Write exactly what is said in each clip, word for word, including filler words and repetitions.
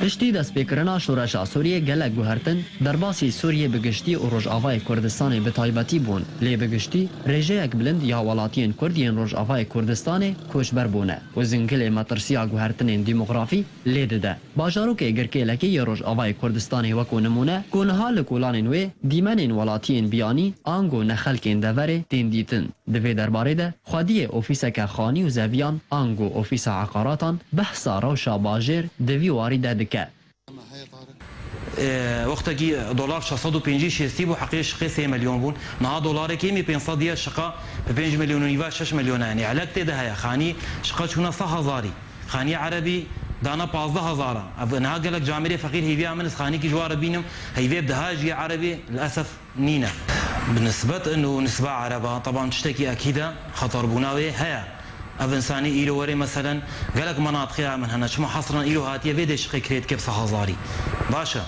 Piştî destpêkirina şoreşa Sûriyê gelek guhertin derbasî Sûriyê bi giştî û Rojavayê Kurdistanê bi taybetî bûn. Lê bi giştî rêjeyek bilind ya welatiyên Kurd yên Rojavayê Kurdistanê koçber bûne û zingilê metirsiya guhertinên demografî lê dide. Bajarokê girkêlekê yê Rojavayê Kurdistanê wekû nimûne ku niha li kolanên wê dîmenên welatiyên biyanî ango ne xelkên deverê tên dîtin. Di vê derbarê de xwediyê ofîseke xanî û zeviyan ango ofîsa eqaratan behsa rewşa bajêr di vî warî de dike. Ee, wextekî dolar şeş sed û pêncî şêstî bû, heqê şiqê sê milyon bûn. Niha dolarê kêmî pênc sed ye, şiqa bi pênc milyon û nîva şeş milyon e. Yanî elek tê de heye. Xanî şiqa çûne sed hezarî. Xanî erebî dane pazdeh hezara. Ev niha gelek camêrê feqîr hêviya min, ez xanîkî ji wan re bînim, heyvê bi daha jî erebî, li esef nîne. Bi nisbet inu nisba ereba, teban tiştekî ekîd e, xetarbûna wê heye. Ev însanî îro were, meselen, gelek menatiqê ya min hene, çima hesran îro hatiye vê dê şiqê kirê dike bi sed hezarî. Baş e.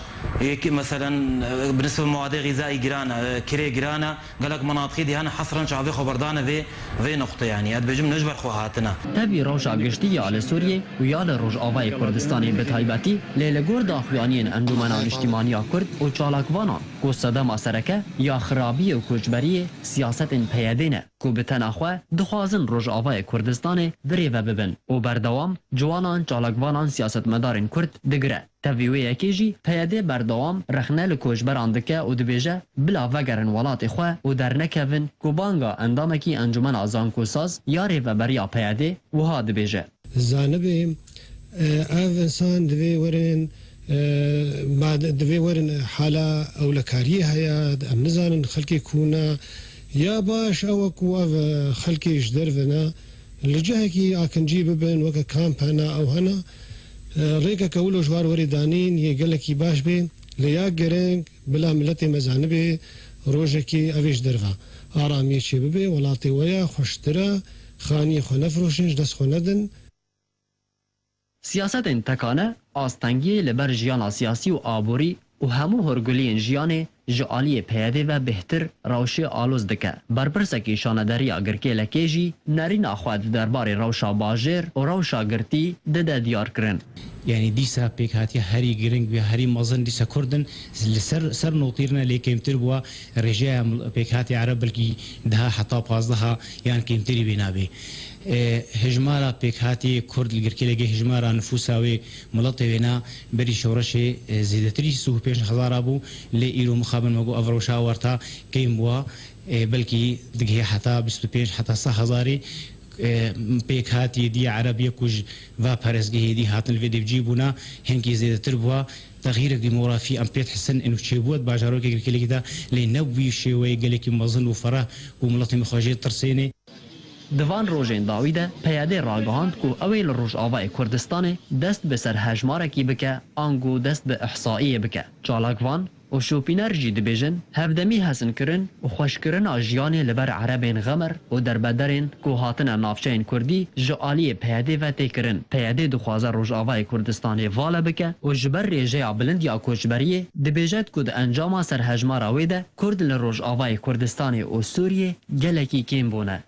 Yekî, meselen, bi nisbet mewade xîzayî giran e, kirê giran e, gelek menatiqê dî hene hesran çavê xwe berdane vê, vê nuqtê, yanî. Ez dibêjim ne ji ber xwe hatine. Tevî rewşa giştî ya li Sûriyê û ya li Rojavayê Kurdistanê bi taybetî, lê li gor daxuyaniyên Encûmena Niştîmaniya Kurd û çalakvanan ku sedema sereke ya xirabiyê û koçberiyê siyasetên P Y D ne ku bi tena xwe dixwazin Rojavayê Kurdistanê birêve bibin û berdewam ciwanan çalakvanan siyasetmedarên Kurd digire. Tevî wê yekê jî P Y D berdewam rexne li koçberan dike û dibêje bila vegerin welatê xwe û dernekevin ku banga endamekî Encûmena Zankosaz ya Rêveberiya P Y D wiha dibêje. Zanibê, e, ev însan divê werin, e, ma di-, divê werin hala ewlekariyê heye, em nizanin xelkê ku ne. Ya baş ew e ku ev, e, xelkê ji derve ne, li cihekî akincî bibin, weke kamp hene, ew hene. E, rêkeke wilo ji war werê danîn yê gelekî baş bê, lê ya girîng bila miletê me zanibê rojekê ev ê ji derve aramiyê çêbibe, welatê we ye, xweştir e, xaniyê xwe nefiroşin, ji dest xwe nedin. Siyasetên tekane, astengiyê li ber jiyana siyasî û aborî û hemû horguliyên jiyanê ji aliyê P Y D ve bêhtir rewşê aloz dike. Berpirsekî Şanederiya Girkêlekê jî nerîna xwe di derbarê rewşa bajêr û rewşa girtî dide diyarkirin. Yanî dîsa pêkhatiya herî giring û ya herî mezin dîsa Kurd in, li ser, ser notîrine lê kêmtir bûa, rêjeya mil-, pêkhatê Ereb belkî deha heta pazdeha yan kêmtirî bê nabê. E, hejmara pêkhatê Kurd li Girkêlekê, hejmara nifûsa wê, miletê wê na berî şoreşê, e, zêdetirî sî û pênc hezara bû, lê îro mixabin me got ev rewşa werta kêm bûa, e, belkî digihê heta bîst û pênc heta sed hezarê. E, pêkhatiyê dî Ereb yê ku ji va perestgehê dî hatin li vê dê bi cî bûna, hinkî zêdetir bûa. Texîrek demografî em pê dihisin û çêbûye di bajarokê Girkêlekê de, lê ne bi wî şêweyê gelekî mezin û fereh ku miletê me xwe jê tirsênê. Di van rojên dawî de P Y D ragihand ku ew ê li Rojavayê Kurdistanê dest bi serhejmarekî bike, ango dest bi ihsaiyê bike. Çalakvan û şopîner jî dibêjin, hevdemî hesinkirin û xweşkirina jiyanê li ber Erebên Xemer û derbederên ku hatine navçeyên Kurdî ji aliyê P Y D ve tê kirin. P Y D dixwaze Rojavayê Kurdistanê vale bike û ji ber rêjeya bilind ya koçberiyê dibêje ku di encama serhejmara wê de Kurd li Rojavayê Kurdistanê û Sûriyê gelekî kêm bûne.